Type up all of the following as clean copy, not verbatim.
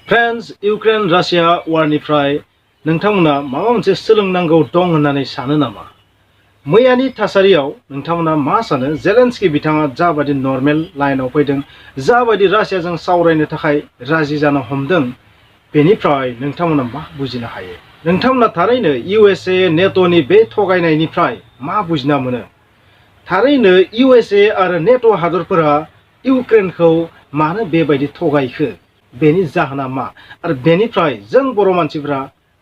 Friends, Ukraine राशिया वारनिफ्राय नोंथांमोना माबा मोनसे सोलोंनांगौ दं होननानै सानो नामा? मैयानि थासारियाव नोंथांमोना मा सानो? जेलेन्स्की बिथाङा जाबादि नर्मेल लाइनाव फैदों, जाबादि रासियाजों सावरायनो थाखाय राजि जानो हमदों, बेनिफ्राय नोंथांमोना मा बुजिनो हायो? नोंथांमोना थारैनो USA नेट'नि बे थगायनायनिफ्राय मा बुजिना मोनो? थारैनो USA आरो नेट' हादरफोरा यूक्रेनखौ मानो बेबायदि थगायखो? बेनि जाहोना मा? आरो बेनिफ्राय जों बर' मानसिफोरा,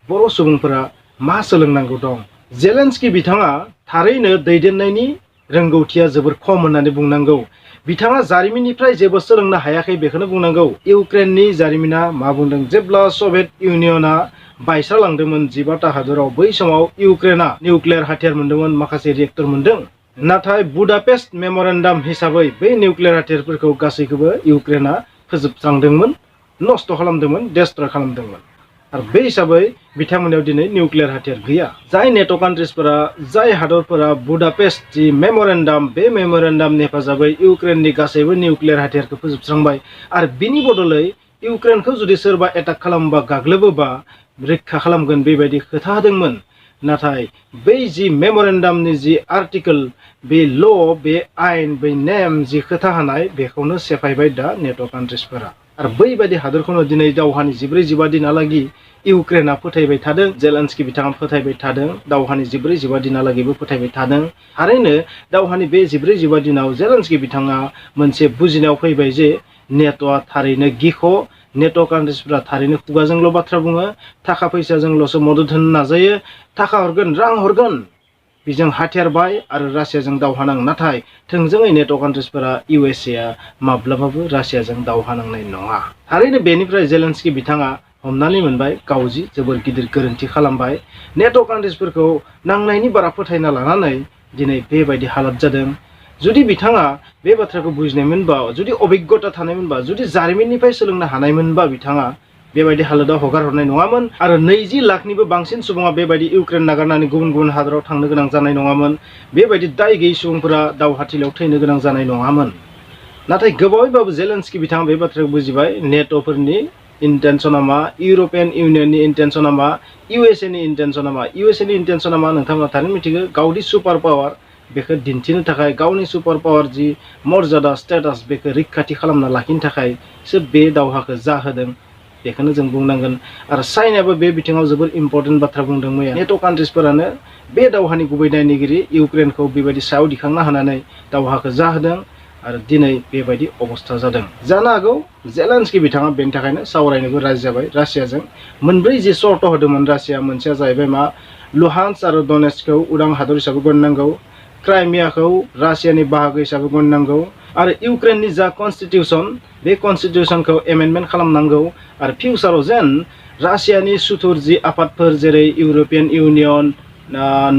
बर' सुबुंफोरा मा सोलोंनांगौ दं? जेलेन्स्की बिथाङा थारैनो दैदेननायनि रोंगौथिया जोबोर खम होननानै बुंनांगौ। बिथाङा जारिमिननिफ्राय जेबो सोलोंनो हायाखै बेखौनो बुंनांगौ। यूक्रेननि जारिमिना मा बुंदों? जेब्ला सभियेट इउनियना बायस्रालांदोंमोन 15टा हादराव, बै समाव यूक्रेना निउक्लियार हाथियार मोनदोंमोन, माखासे रिएक्टर मोनदों। नाथाय बुडापेस्ट मेमोरेन्डाम हिसाबै बै निउक्लियार हाथियारफोरखौ गासैखौबो यूक्रेना फोजोबस्रांदोंमोन, नष्ट खालामदोंमोन, डेस्ट्रय खालामदोंमोन। आरो बे हिसाबै बिथांमोननियाव दिनै निउक्लियार हाथियार गैया। जाय नेट' कान्ट्रिसफोरा, जाय हादरफोरा बुडापेस्ट जि मेमोरेन्डाम, बे मेमोरेन्डामनि हेफाजाबै यूक्रेननि गासैबो निउक्लियार हाथियारखौ फोजोबस्रांबाय। आरो बिनि बदलै यूक्रेनखौ जुदि सोरबा एटाक खालामोबा, गाग्लोबोबा रैखा खालामगोन बेबायदि खोथा होदोंमोन। नाथाय बै जि मेमोरेन्डामनि जि आर्टिकल, बे ल', बे आयेन, बे नेम जि खोथा होनाय, बेखौनो सेफायबाय दा नेट' कान्ट्रिसफोरा। आरो बैबायदि हादरखौनो दिनै दावहानि 14-15 दिनहालागै यूक्रेना फोथायबाय थादों। जेलेन्स्की बिथाङा फोथायबाय थादों, दावहानि 14-15 दिनहालागैबो फोथायबाय थादों। थारैनो दावहानि बे 14-15 दिनाव जेलेन्स्की बिथाङा मोनसे बुजिनायाव फैबाय जे नेट'आ थारैनो गिख', नेट' कान्ट्रिसफोरा थारैनो खुगाजोंल' बाथ्रा बुङो, थाखा फैसाजोंल'सो मदद होनो नाजायो, थाखा हरगोन, रां हरगोन, बेजों हाथियार बाय आरो रासियाजों दावहा नां। नाथाय थोंजोङै नेट' कान्ट्रिसफोरा, USA माब्लाबाबो रासियाजों दावहा नांनाय नङा। थारैनो बेनिफ्राय जेलेन्स्की बिथाङा हमनानै मोनबाय गाव जि जोबोर गिदिर गोरोन्थि खालामबाय। नेट' कान्ट्रिसफोरखौ नांनायनि बारा फोथायना लानानै दिनै बेबायदि हालत जादों। जुदि बिथाङा बे बाथ्राखौ बुजिनायमोनबा, जुदि अभिज्ञता थानायमोनबा, जुदि जारिमिननिफ्राय सोलोंनो हानायमोनबा, बिथाङा बेबायदि हालोदाव हगार हरनाय नङामोन। आरो 20 लाखनिबो बांसिन सुबुङा बेबायदि यूक्रेन नागारनानै गुबुन गुबुन हादराव थांनो गोनां जानाय नङामोन। बेबायदि दाय गैयै सुबुंफोरा दावहाथिलियाव थैनो गोनां जानाय नङामोन। नाथाय गोबावैबाबो जेलेन्स्की बिथाङा बे बाथ्राखौ बुजिबाय, नेट'फोरनि इन्टेनसना मा, इउर'पियान इउनियननि इन्टेनसना मा, USAनि इन्टेनसना मा। USAनि इन्टेनसना मा नोंथांमोना थारैनो मिथिगौ। गावनि सुपार पावार बेखौ दिन्थिनो थाखाय, गावनि सुपार पावार जि मर्यादा, स्टेटास, बेखौ रैखाथि खालामना लाखिनो थाखायसो बे दावहाखौ जाहोदों, बेखौनो जों बुंनांगोन। आरो चाइनायाबो बे बिथिङाव जोबोर इम्पर्टेन्ट बाथ्रा बुंदों मैया। नेट' कान्ट्रिसफोरानो बे दावहानि गुबै दायनिगिरि, यूक्रेनखौ बेबायदि सायाव दिखांना होनानै दावहाखौ जाहोदों। आरो दिनै बेबायदि अबस्था जादों। जानो हागौ जेलेन्स्की बिथाङा बेनि थाखायनो सावरायनोबो राजि जाबाय रासियाजों। मोनब्रै जि सर्त होदोंमोन रासिया, मोनसेया जाहैबाय मा, लुहान्स आरो डनेट्सखौ उदां हादर हिसाबै गनायनांगौ, क्राइमियाखौ रासियानि बाहागो हिसाबै गनायनांगौ, आरो यूक्रेननि जा कनस्टिटिउसन, बे कनस्टिटिउसनखौ एमेन्डमेन्ट खालामनांगौ। आरो फिउचाराव जेन रासियानि सुथुर जि आफादफोर जेरै European union,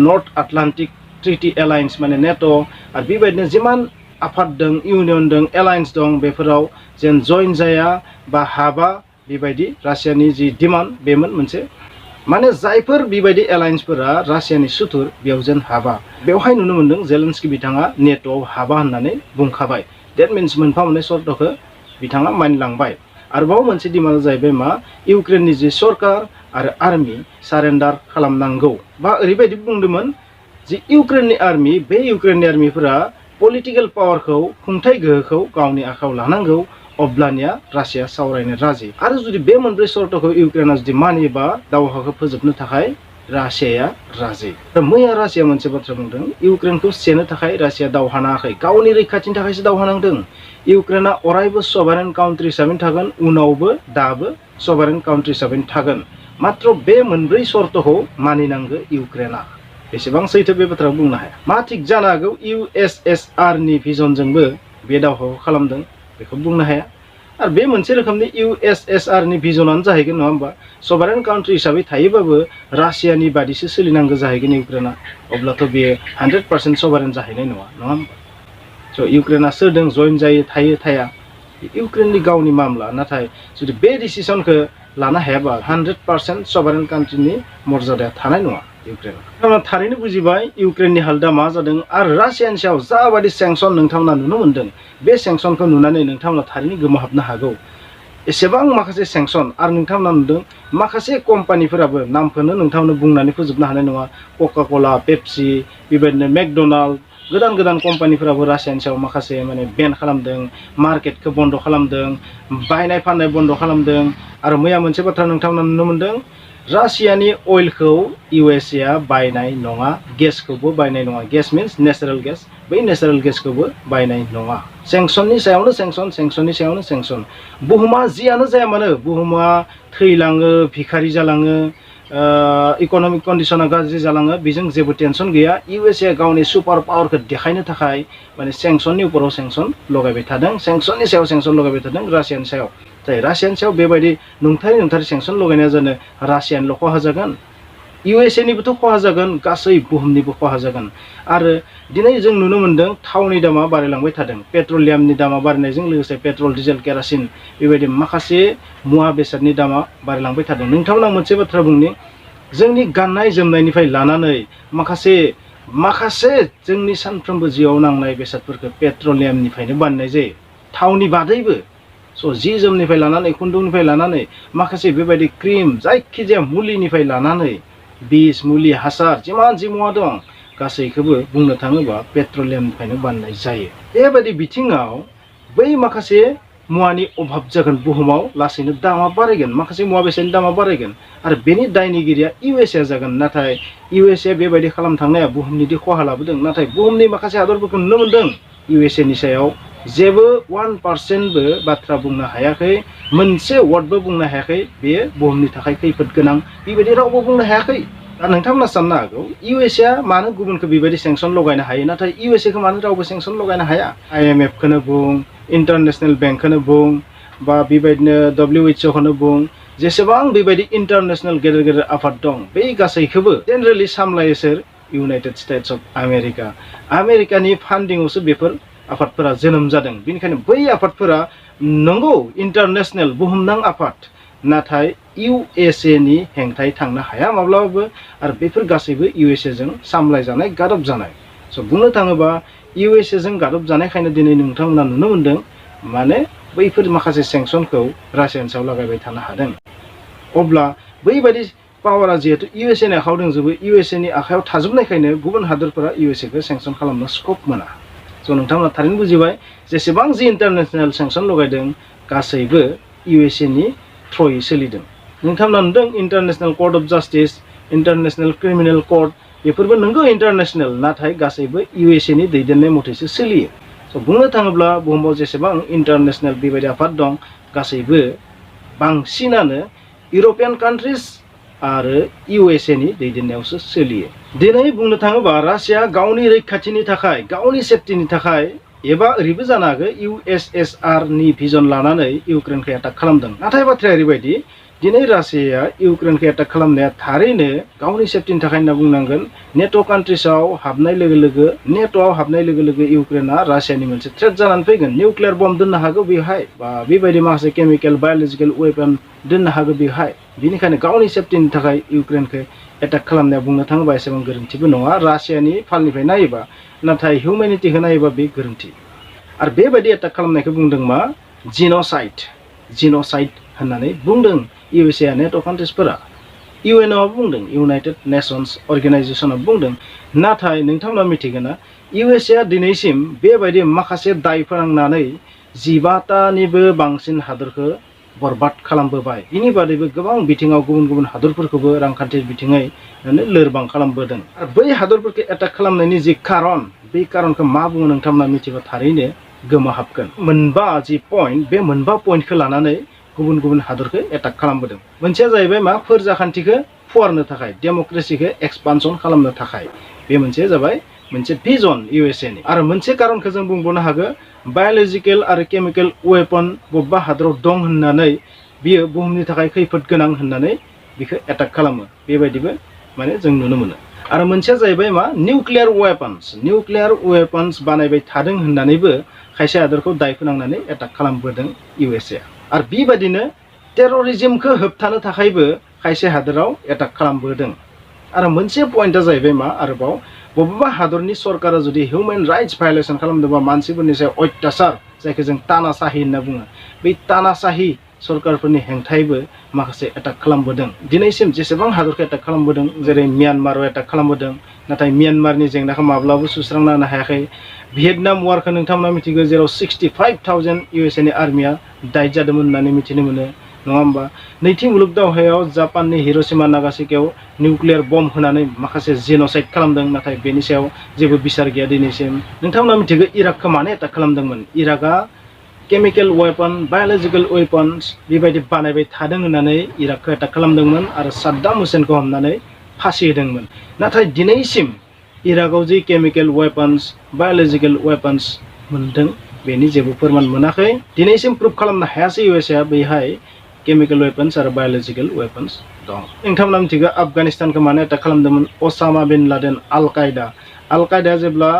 north Atlantic treaty alliance माने नेट', आरो बेबायदिनो जिमान आफाद दं, इउनियन दं, एलायन्स दं, बेफोराव जेन जइन जाया बा हाबा, बेबायदि रासियानि जि डिमान्ड बेमोन मोनसे। माने जायफोर बेबायदि एलायन्सफोरा रासियानि सुथुर, बेयाव जेन हाबा। बेवहाय नुनो मोन्दों जेलेन्स्की बिथाङा नेट'आव हाबा होननानै बुंखाबाय। डेट मिन्स मोनफा मोननै सर्तखौ बिथाङा मानिलांबाय। आरोबाव मोनसे डिमान्डआ जाहैबाय मा, यूक्रेननि जि सरकार आरो आर्मि सारेन्डार खालामनांगौ। बा ओरैबायदि बुंदोंमोन जि यूक्रेननि आर्मि, बे यूक्रेननि आर्मिफोरा पलिटिकेल पावारखौ, खुंथाय गोहोखौ गावनि आखायाव लानांगौ, अब्लानिया रासिया सावरायनो राजि। आरो जुदि बे मोनब्रै सर्तखौ यूक्रेना जुदि मानियोबा दावहाखौ फोजोबनो थाखाय रासियाया राजि। मैया रासिया मोनसे बाथ्रा बुंदों, यूक्रेनखौ सेनो थाखाय रासिया दावहा नाङाखै, गावनि रैखाथिनि थाखायसो दावहा नांदों। यूक्रेना अरायबो सभारेन काउन्ट्रि हिसाबै थागोन, उनावबो दाबो सभारेन काउन्ट्रि हिसाबै थागोन। मात्र बे मोनब्रै सर्तखौ मानिनांगौ यूक्रेना। बेसेबां सैथो बे बाथ्राखौ बुंनो हाया। मा थिग जानो हागौ USSRनि भिजनजोंबो बे दावहाखौ खालामदों, बेखौ बुंनो हाया। आरो बे मोनसे रोखोमनि USSRनि भिजनानो जाहैगोन, नङा होमबा? सभारेन काउन्ट्रि हिसाबै थायोबाबो रासियानि बादिसो सोलिनांगौ जाहैगोन यूक्रेना। अब्लाथ' बेयो 100% सभारेन जाहैनाय नङा, नङा होमबा? स' यूक्रेना सोरदों जइन जायो, थायो थाया, यूक्रेननि गावनि मामला। नाथाय जुदि बे डिसिसनखौ लानो हायाबा 100% सभारेन कान्ट्रिनि मर्यादाया थानाय नङा यूक्रेना। नोंथांमोना थारैनो बुजिबाय यूक्रेननि हालोदा मा जादों। आरो रासियानि सायाव जाबादि सेंसन नोंथांमोना नुनो मोन्दों, बे सेंसनखौ नुनानै नोंथांमोना थारैनो गोमोहाबनो हागौ। एसेबां माखासे सेंसन आरो नोंथांमोना नुदों माखासे कम्पानिफोराबो नामखौनो नोंथांमोननो बुंनानै फोजोबनो हानाय नङा कका कला पेप्सि बेबायदिनो मेकडोनाल्ड गोदान गोदान कम्पानिफोराबो रासियानि सायाव माखासे माने बेन खालामदों मार्केटखौ बन्द खालामदों बायनाय फाननाय बन्द खालामदों आरो मैया मोनसे बाथ्रा नोंथांमोना नुनो मोनदों रासियानि अइलखौ इउएसए आ बायनाय नङा गेसखौबो बायनाय नङा गेस मिन्स नेचारेल गेस बै नेचारेल गेसखौबो बायनाय नङा सेंसननि सायावनो सेंसन सेंसननि सायावनो सेंसन बुहुमा जियानो जाया मानो बुहुमा थैलाङो भिखारि जालाङो इकनमिक कन्डिशना गाज्रि जालाङो बेजों जेबो टेनसन गैया इउएसए गावनि सुपार पावारखौ देखायनो थाखाय माने सेंसननि उपराव सेंसन लगायबाय थादों सेंसननि सायाव सेंसन लगायबाय थादों रासियानि सायाव जाय रासियानि सायाव बेबायदि नंथारै सेंसन लगायनाया जानो रासियानिल' खहा जागोन इउएसए निबोथ' खहा जागोन गासै बुहुमनिबो खहा जागोन आरो दिनै जों नुनो मोनदों थावनि दामा बारायलांबाय थादों पेट्रलियामनि दामा बारायनायजों लोगोसे पेट्रल डिजेल केरासिन बेबायदि माखासे मुवा बेसादनि दामा बारायलांबाय थादों नोंथांमोना मोनसे बाथ्रा बुंनि जोंनि गाननाय जोमनायनिफ्राय लानानै माखासे जोंनि सानफ्रोमबो जिउआव नांनाय बेसादफोरखौ पेट्रलियामनिफ्रायनो बानायनाय जायो थावनि बादैबो स' जि जोमनिफ्राय लानानै खुन्दुंनिफ्राय लानानै माखासे बेबायदि क्रिम जायखिजाया मुलिनिफ्राय लानानै बिस मुलि हासार जिमान जि मुवा दं गासैखौबो बुंनो थाङोबा पेट्रलियामनिफ्रायनो बानायनाय जायो बेबायदि बिथिङाव बै माखासे मुवानि अभाब जागोन बुहुमाव लासैनो दामा बारायगोन माखासे मुवा बेसादनि दामा बारायगोन आरो बेनि दायनिगिरिया इउएसए जागोन नाथाय इउएसए बेबायदि खालामनो थांनाया बुहुमनिदि खहा लाबोदों नाथाय बुहुमनि माखासे हादरफोरखौ नुनो मोनदों इउएसए नि सायाव जेबो 1%बो बाथ्रा बुंनो हायाखै मोनसे वार्डबो बुंनो हायाखै बेयो बुहुमनि थाखाय खैफोद गोनां बेबायदि रावबो बुंनो हायाखै दा नोंथांमोना साननो हागौ इउएसए आ मानो गुबुनखौ बेबायदि सेंसन लगायनो हायो नाथाय इउएसए खौ मानो रावबो सेंसन लगायनो हाया आइएमएफ खौनो बुं इन्टारनेशनेल बेंकखौनो बुं बा बेबायदिनो WHO खौनो बुं जेसेबां बेबायदि इन्टारनेशनेल गेदेर गेदेर आफाद दं बै गासैखौबो जेनेरेलि सामलायो सोर इउनाइटेड स्टेट्स अफ आमेरिकानि फान्डिंआवसो बेफोर आफादफोरा जोनोम जादों बेनिखायनो बै आफादफोरा नंगौ इन्टारनेशनेल बुहुमनां आफाद नाथाय इउएसए नि हेंथायै थांनो हाया माब्लाबाबो आरो बेफोर गासैबो इउएसए जों सामलायजानाय गादब जानाय स' बुंनो थाङोबा इउएसए जों गादब जानायखायनो दिनै नोंथांमोना नुनो मोनदों माने बैफोर माखासे सेंसनखौ रासियानि सायाव लागायबाय थानो हादों अब्ला बैबायदि पावारा जिहेतु इउएसए नि आखायाव दंजोबो इउएसए नि आखायाव थाजोबनायखायनो गुबुन हादोरफोरा इउएसए खौ सेंसन खालामनो स्कप मोना स' नोंथांमोना थारैनो बुजिबाय जेसेबां जि इन्टारनेशनेल सेंसन लगायदों गासैबो इउएसए नि थ्रयै सोलिदों नोंथांमोना नुदों International Court of Justice International Criminal Court बेफोरबो नंगौ इन्टारनेशनेल नाथाय गासैबो इउएसए नि दैदेननाय मथेसो सोलियो स' बुंनो थाङोब्ला बुहुमाव जेसेबां इन्टारनेशनेल बेबायदि आफाद दं गासैबो बांसिनानो इउर'पियान कान्ट्रिज आरो इउएसए नि दैदेननायावसो सोलियो दिनै बुंनो थाङोबा रासिया गावनि रैखाथिनि थाखाय गावनि सेफटिनि थाखाय एबा ओरैबो जानो हागौ इउएसएसआर नि भिजन लानानै इउक्रेनखौ एटाक खालामदों नाथाय बाथ्राया ओरैबायदि दिनै रासियाया इउक्रेनखौ एटाक खालामनाया थारैनो गावनि सेफटिनि थाखाय होनना बुंनांगोन नेट' कान्ट्रिसाव हाबनाय लोगो लोगो नेट'आव हाबनाय लोगो लोगो इउक्रेना रासियानि मोनसे थ्रेट जानानै फैगोन निउक्लियार बम्ब दोननो हागौ बेवहाय बा बेबायदि माखासे केमिकेल बाय'लजिकेल वेपन दोननो हागौ बेवहाय बेनिखायनो गावनि सेफटिनि थाखाय इउक्रेनखौ एटाक खालामनाया बुंनो थाङोबा एसेबां गोरोन्थिबो नङा रासियानि फालनिफ्राय नायोबा नाथाय हिउमेनिटिखौ नायोबा बे गोरोन्थि आरो बेबायदि एटाक खालामनायखौ बुंदों मा जिन'साइड होननानै बुंदों इउएसए नेट' कान्ट्रिसफोरा इउएनअ बुंदों इउनाइटेड नेशन्स अर्गेनाइजेसना बुंदों नाथाय नोंथांमोना मिथिगोन ना इउएसए दिनैसिम बेबायदि माखासे दाय फोनांनानै 15टानिबो बांसिन हादरखौ बरबाद खालामबोबाय बिनि बादैबो गोबां बिथिङाव गुबुन गुबुन हादरफोरखौबो रांखान्थि बिथिङै लोरबां खालामबोदों आरो बै हादरफोरखौ एटाक खालामनायनि जि खारन बे खारनखौ मा बुङो नोंथांमोना मिथिबा थारैनो गोमोहाबगोन मोनबा जि पइन्ट बे मोनबा पइन्टखौ लानानै गुबुन गुबुन हादरखौ एटाक खालामबोदों मोनसेया जाहैबाय मा फोरजाखान्थिखौ फुवारनो थाखाय डेम'क्रेसिखौ एक्सपानसन खालामनो थाखाय बे मोनसेया जाबाय मोनसे भिजन इउएसए नि आरो मोनसे खारनखौ जों बुंबावनो हागौ बाय'लजिकेल आरो केमिकेल वेपन बबेबा हादराव दं होननानै बियो बुहुमनि थाखाय खैफोद गोनां होननानै बेखौ एटाक खालामो बेबायदिबो माने जों नुनो मोनो आरो मोनसेया जाहैबाय मा निउक्लियार वेपन्स बानायबाय थादों होननानैबो खायसे हादरखौ दाय फोनांनानै एटाक खालामबोदों इउएसए आरो बेबायदिनो टेररिज्मखौ होबथानो थाखायबो खायसे हादराव एटाक खालामबोदों आरो मोनसे पइन्टआ जाहैबाय मा आरोबाव बबेबा हादरनि सरकारा जुदि हिउमेन राइट्स भायलेसन खालामदोंबा मानसिफोरनि सायाव अत्याचार जायखौ जों तानाशाही होनना बुङो बै तानाशाही सरकारफोरनि हेंथायैबो माखासे एटाक खालामबोदों दिनैसिम जेसेबां हादरखौ एटाक खालामबोदों जेरै म्यानमाराव एटाक खालामबोदों नाथाय म्यानमारनि जेंनाखौ माब्लाबो सुस्रांनो हायाखै भियेटनाम वारखौ नोंथांमोना मिथिगौ जेराव 65,000 इउएसए नि आर्मिया दाइट जादोंमोन होननानै मिथिनो मोनो नङा होमबा नैथि मुलुग दावहायाव जापाननि हिर'शिमा नागासाकियाव निउक्लियार बम्ब होनानै माखासे जेन'साइड खालामदों नाथाय बेनि सायाव जेबो बिसार गैया दिनैसिम नोंथांमोना मिथिगौ इराकखौ मानो एटाक खालामदोंमोन इराकआ केमिकेल वेपन बाय'लजिकेल वेपन्स बेबायदि बानायबाय थादों होननानै इराकखौ एटाक खालामदोंमोन आरो साद्दाम हुसेनखौ हमनानै फासि होदोंमोन नाथाय दिनैसिम इराकआव जि केमिकेल वेपन्स बाय'लजिकेल वेपन्स मोनदों बेनि जेबो फोरमान मोनाखै दिनैसिम प्रुभ खालामनो हायासै इउएसएआ बैहाय केमिकेल वेपन्स आरो बाय'लजिकेल वेपन्स दं नोंथांमोना मिथिगौ आफगानिस्तानखौ मानो एटाक खालामदोंमोन असामा बिन लादेन आल कायदाया जेब्ला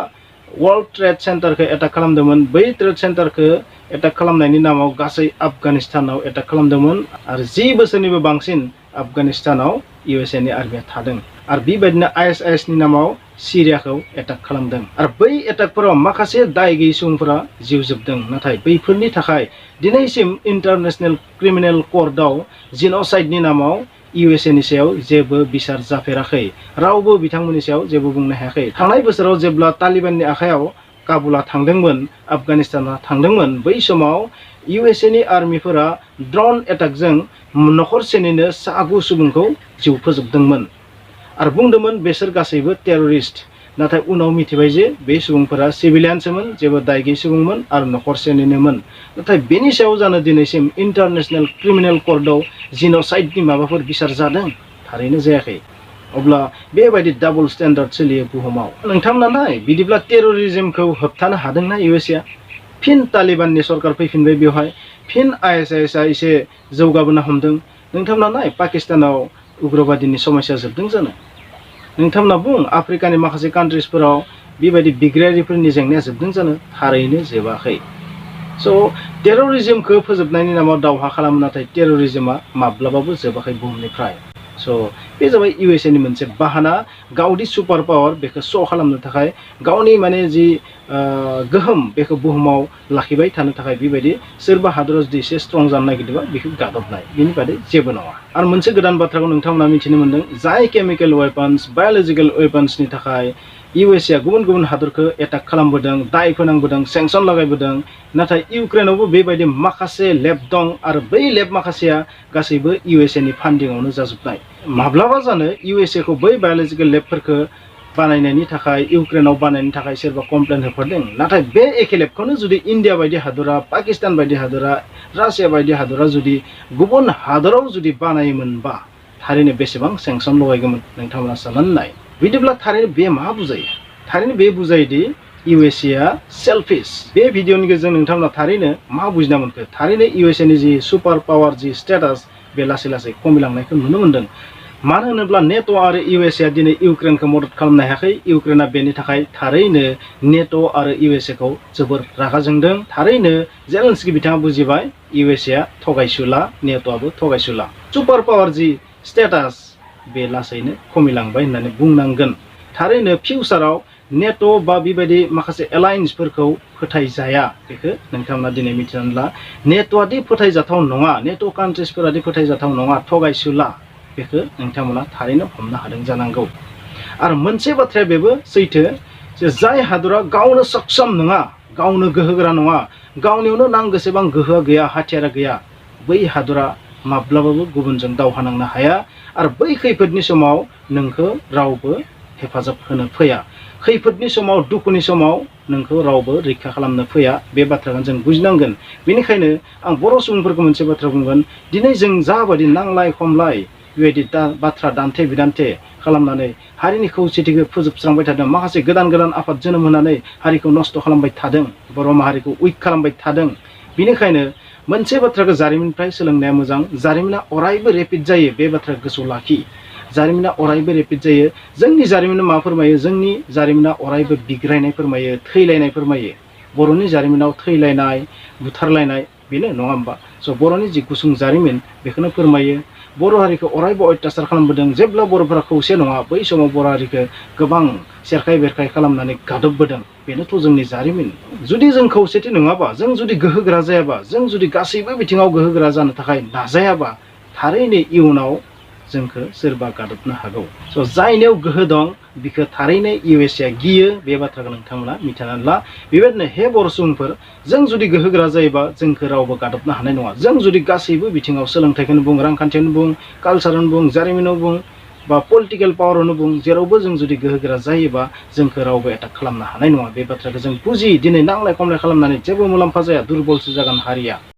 वर्ल्ड ट्रेड सेन्टारखौ एटाक खालामदोंमोन बै ट्रेड सेन्टारखौ एटाक खालामनायनि नामाव गासै आफगानिस्तानाव एटाक खालामदोंमोन आरो 10 बोसोरनिबो बांसिन आफगानिस्तानाव इउएसए नि आर्मिया थादों आरो बेबायदिनो आइएसआइएस नि नामाव सिरियाखौ एटाक खालामदों आरो बै एटाकफोराव माखासे दाय गैयै सुबुंफोरा जिउ जोबदों नाथाय बैफोरनि थाखाय दिनैसिम इन्टारनेशनेल क्रिमिनेल कर्टआव जेन'साइडनि नामाव इउएसए नि सायाव जेबो बिसार जाफेराखै रावबो बिथांमोननि सायाव जेबो बुंनो हायाखै थांनाय बोसोराव जेब्ला तालिबाननि आखायाव काबुला थांदोंमोन आफगानिस्ताना थांदोंमोन बै समाव इउएसए नि आर्मिफोरा ड्रन एटाकजों नखरसेनिनो 7 सुबुंखौ जिउ फोजोबदोंमोन आरो बुंदोंमोन बेसोर गासैबो टेररिस्ट नाथाय उनाव मिथिबाय जे बे सुबुंफोरा सिभिलियानसोमोन जेबो दाय गैयै सुबुंमोन आरो नखरसेनिनोमोन नाथाय बेनि सायाव जानो दिनैसिम इन्टारनेशनेल क्रिमिनेल कर्टआव जेन'साइडनि माबाफोर बिसार जादों थारैनो जायाखै अब्ला बेबायदि डाबल स्टेन्डार्ड सोलियो बुहुमाव नोंथांमोना नाय बिदिब्ला टेररिज्मखौ होबथानो हादोंना इउएसएआ फिन तालिबाननि सरकार फैफिनबाय बेवहाय फिन आइएसआइएसआ एसे जौगाबोनो हमदों नोंथांमोना नाय पाकिस्तानाव उग्रबादिनि समस्या जोबदों जानो नोंथांमोना बुं आफ्रिकानि माखासे कान्ट्रिसफोराव बेबायदि बिग्रायारिफोरनि जेंनाया जोबदों जानो थारैनो जोबाखै स' टेररिज्मखौ फोजोबनायनि नामाव दावहा खालामो नाथाय टेररिज्मआ माब्लाबाबो जोबाखै बुहुमनिफ्राय स' बे जाबाय इउएसए नि मोनसे बाहाना गावदि सुपार पावार बेखौ श' खालामनो थाखाय गावनि माने जि गोहोम बेखौ बुहुमाव लाखिबाय थानो थाखाय बेबायदि सोरबा हादराव जुदि एसे स्ट्रं जानो नागिरदोंबा बेखौ गादबनाय बेनि बादै जेबो नङा आरो मोनसे गोदान बाथ्राखौ नोंथांमोना मिथिनो मोन्दों जाय केमिकेल वेपन्स बाय'लजिकेल वेपन्सनि थाखाय इउएसएआ गुबुन गुबुन हादरखौ एटाक खालामबोदों दाय फोनांबोदों सेंसन लागायबोदों नाथाय इउक्रेनावबो बेबायदि माखासे लेब दं आरो बै लेब माखासेया गासैबो इउएसए नि फान्डिंआवनो जाजोबनाय माब्लाबा जानो इउएसएखौ बै बाय'लजिकेल लेबफोरखौ बानायनायनि थाखाय इउक्रेनाव बानायनो थाखाय सोरबा कमप्लेन होफोरदों नाथाय बे एखे लेबखौनो जुदि इन्डिया बायदि हादरा पाकिस्तान बायदि हादरा रासिया बायदि हादरा जुदि गुबुन हादराव जुदि बानायोमोनबा थारैनो बेसेबां सेंसन लगायगौमोन नोंथांमोना साननानै नाय बिदिब्ला थारैनो बे मा बुजायो थारैनो बे बुजायोदि इउएसएआ सेल्फिश बे भिडिअनि गेजेरजों नोंथांमोना थारैनो मा बुजिना मोनखो थारैनो इउएसए नि जि सुपार पावार जि स्टेटास बे लासै लासै खमिलांनायखौ नुनो मोन्दों मानो होनोब्ला नेट' आरो इउएसएआ दिनै इउक्रेनखौ मदद खालामनो हायाखै इउक्रेना बेनि थाखाय थारैनो नेट' आरो इउएसएखौ जोबोर रागा जोंदों थारैनो जेलेन्स्की बिथाङा बुजिबाय इउएसएआ थगायसुला नेट'आबो थगायसुला सुपार पावार जि स्टेटास बे लासैनो खमिलांबाय होननानै बुंनांगोन थारैनो फिउचाराव नेट' बा बेबायदि माखासे एलायन्सफोरखौ फोथायजाया बेखौ नोंथांमोना दिनै मिथिनानै ला नेट'आदि फोथायजाथाव नङा नेट' कान्ट्रिसफोरादि फोथायजाथाव नङा थगायसुला बेखौ नोंथांमोना थारैनो हमनो हादों जानांगौ आरो मोनसे बाथ्राया बेबो सैथो जे जाय हादरा गावनो सक्षम नङा गावनो गोहोगोरा नङा गावनियावनो नांगौसेबां गोहोआ गैया हाथियारा गैया बै हादरा माब्लाबाबो गुबुनजों दावहा नांनो हाया आरो बै खैफोदनि समाव नोंखौ रावबो हेफाजाब होनो फैया खैफोदनि समाव दुखुनि समाव नोंखौ रावबो रैखा खालामनो फैया बे बाथ्राखौ जों बुजिनांगोन बेनिखायनो आं बर' सुबुंफोरखौ मोनसे बाथ्रा बुंगोन दिनै जों जाबायदि नांलाय खमलाय बेबायदि बाथ्रा दान्थे बिदान्थे खालामनानै हारिनि खौसेथिखौ फोजोबस्रांबाय थादों माखासे गोदान गोदान आफाद जोनोम होनानै हारिखौ नस्थ' खालामबाय थादों बर' माहारिखौ उइक खालामबाय थादों बेनिखायनो मोनसे बाथ्राखौ जारिमिननिफ्राय सोलोंनाया मोजां जारिमिना अरायबो रेपिड जायो बे बाथ्राखौ गोसोआव लाखि जारिमिना अरायबो रेपिड जायो जोंनि जारिमिना मा फोरमायो जोंनि जारिमिना अरायबो बिग्रायनाय फोरमायो थैलायनाय फोरमायो बर'नि जारिमिनाव थैलायनाय बुथारलायनाय बेनो नङा होमबा स' बर'नि जि गुसुं जारिमिन बेखौनो फोरमायो बर' हारिखौ अरायबो अत्याचार खालामबोदों। जेब्ला बर'फोरा खौसे नङा बै समाव बर' हारिखौ गोबां सेरखाय बेरखाय खालामनानै गादबबोदों। बेनोथ' जोंनि जारिमिन। जुदि जों खौसेथि नङाबा, जों जुदि गोहोगोरा जायाबा, जों जुदि गासैबो बिथिङाव गोहोगोरा जानो थाखाय नाजायाबा, थारैनो इयुनाव जोंखौ सोरबा गादबनो हागौ। स' जायनियाव गोहो दं बिखौ थारैनो USA गियो। बे बाथ्राखौ नोंथांमोना मिथिनानै ला। बेबायदिनो हे बर' सुबुंफोर, जों जुदि गोहोगोरा जायोबा जोंखौ रावबो गादबनो हानाय नङा। जों जुदि गासैबो बिथिङाव सोलोंथाइखौनो बुं, रांखान्थियावनो बुं, कालसारावनो बुं, जारिमिनाव बुं बा पलिटिकेल पावारावनो बुं, जेरावबो जों जुदि गोहोगोरा जायोबा जोंखौ रावबो एटाक खालामनो हानाय नङा। बे बाथ्राखौ जों बुजि। दिनै नांलाय खमलाय खालामनानै जेबो मुलाम्फा जाया, दुरबलसो जागोन हारिया।